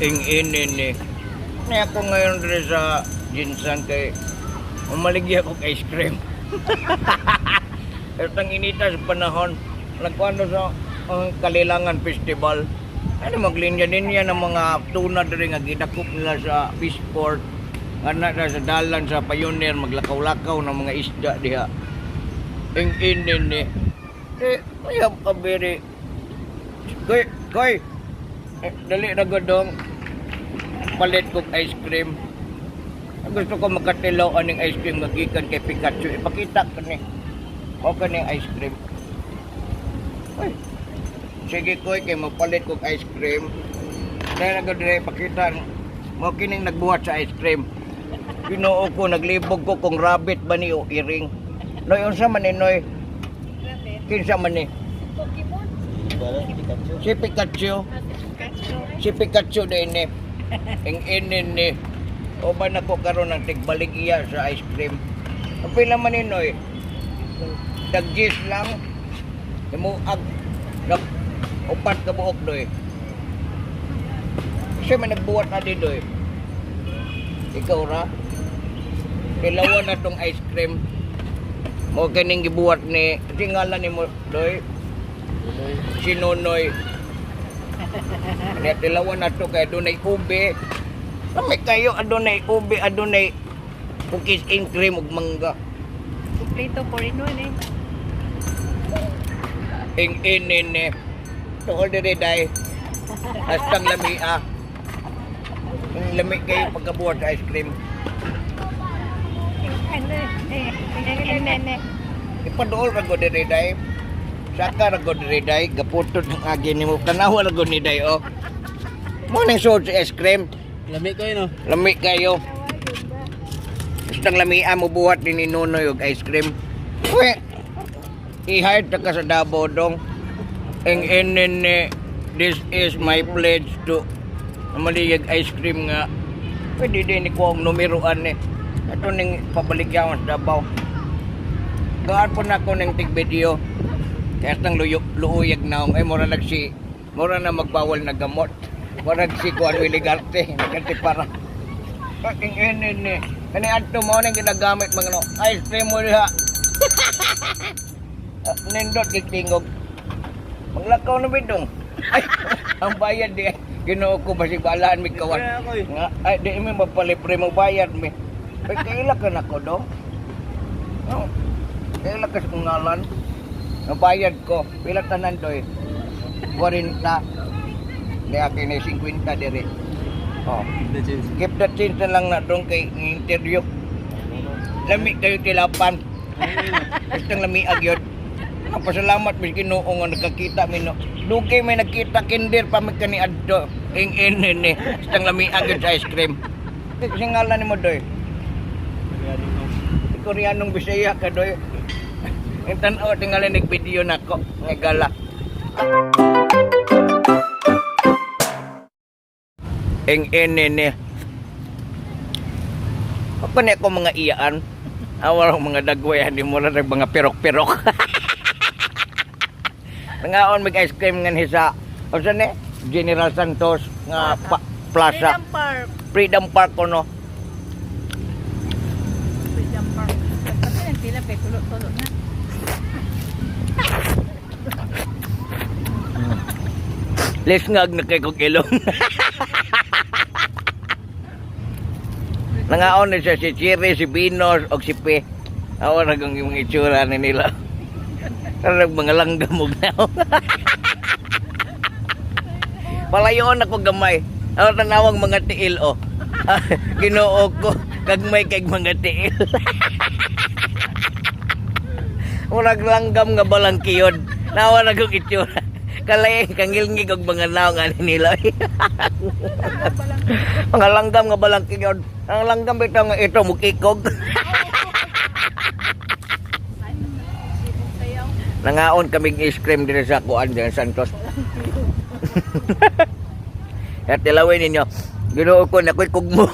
Ing inin ni. Ni ako ngayon diri sa GenSan kay umaligya ko ice cream. Pero tang inita sa panahon, nagkuano sa ang Kalilangan Festival. Ano maglinya-linya ng mga tuna diri nga gidakop nila sa fishport. Nga na sa dalan sa Pioneer, maglakaw-lakaw ng mga isda diha. Ing inin ni. Eh, I have a very. Koy, koy! Eh, dali na godong. Palit kog ice cream. Gusto ko makatilaw aning ice cream nga gikan kay Pikachu. Ipakita ko ni. Mao ka ning ice cream. Uy. Sige koy, kay magpalit kog ice cream. Dali na gud dire ipakita. Mao kining nagbuhat sa ice cream. Ginoo ko, naglibog ko kung rabbit ba ni o iring. Noy, unsa man ni Noy? Kinsa man ni? Pokemon. Si Pikachu. Pikachu. Si Pikachu din ni. Ang inin ni. Uban ako karon ng tigbalig iya sa ice cream. Ang pila man ni Noy? Dagjis lang. Himuag. Nag upat ka buok doy. Kasi may nagbuhat na din doy. Ikaw ra. Kilawan na tong ice cream. Mo kining gibuhat ni tingala ni mo doy. Si Nonoy. Kaya tilawan na to kay adunay ube. Lami kayo, adunay ube, adunay cookies and cream ug mangga. Kompleto 4 in 1 eh. Ing inin ni. Tuol diri day. Hastang lami ah. Ang lami kayo pagkabuhat sa ice cream. Ene. Ipaduol ra gud diri day. Saka ra gud diri day, gaputot ang agi nimo. Tanawa ra gud ni day oh. Mo ning suod sa ice cream. Lami ko yun, oh. Lami kayo. Bastang lamia mo buhat ni Nunoy og ice cream. Uy, i-hire ta ka sa Davao dong. Ang inin ni, this is my pledge to maliyag ice cream nga pwede din ni ko ang numeroan ni. Ito ning pabaligyawan sa Davao. Gaan po na ako ng tig video. Kaya tang luyo, luuyag na ay mura nagsi mura na magbawal na gamot. Mura si Juan Willie Garte, nagante para. Fucking inin ni. Kani adto mo nang ginagamit mga no. Ice cream mo diha. Ah, nindot kay tingog. Maglakaw na bidong. Ay, ang bayad di. Ginoo ko basig balaan mi kawan. Libre ako eh. Nga, ay di mi magpalibre mo bayad mi. Ay kaila ka nako dong. Oh, kaila ka sa ngalan. Nabayad ko. Pila tanan doy? 40. Di akin ni 50 diri. Oh. The change. Keep the change na lang na dong kay interview. Lami kayo tilapan. Bastang lami agyod. Pasalamat mis Ginoo nga nagkakita mi no. Dugay may nagkita kinder pa mi kani adto. Ing in ni. Bastang lami agyod sa ice cream. Kasi ngalan nimo doy. Koreanong Bisaya ka doy. Ang tan-aw tingali nig video nako nga gala. Ing in ni. Ako na ako mga iyaan. Awar ang mga dagway hindi mo na mga pirok-pirok. Nangaon mag ice cream nga sa unsa ni General Santos nga plaza. Freedom Park. Freedom Park kuno. Freedom Park. Kasi nang pila kay tulo-tulo na. Lesngag na kay kog ilong. Nangaon ni siya si Chiri, si Binos, og si P. Awa na kung yung itsura ni nila. Karag mga langgam og naong. Palayoon ako gamay. Awa tanawang mga tiil oh. Ginoo ko kagmay kay mga tiil. Murag langgam nga balangkiyod. Nawa na kong itsura. Kalay kangilngig og mga naong ani nila. Mga langgam nga balangkiyod. Ang langgam bitaw nga ito mukikog. Sayaw. Nangaon kaming ice cream dito sa kuan dyan Santos. At tilawin ninyo. Ginoo ko na ko'y kugmo.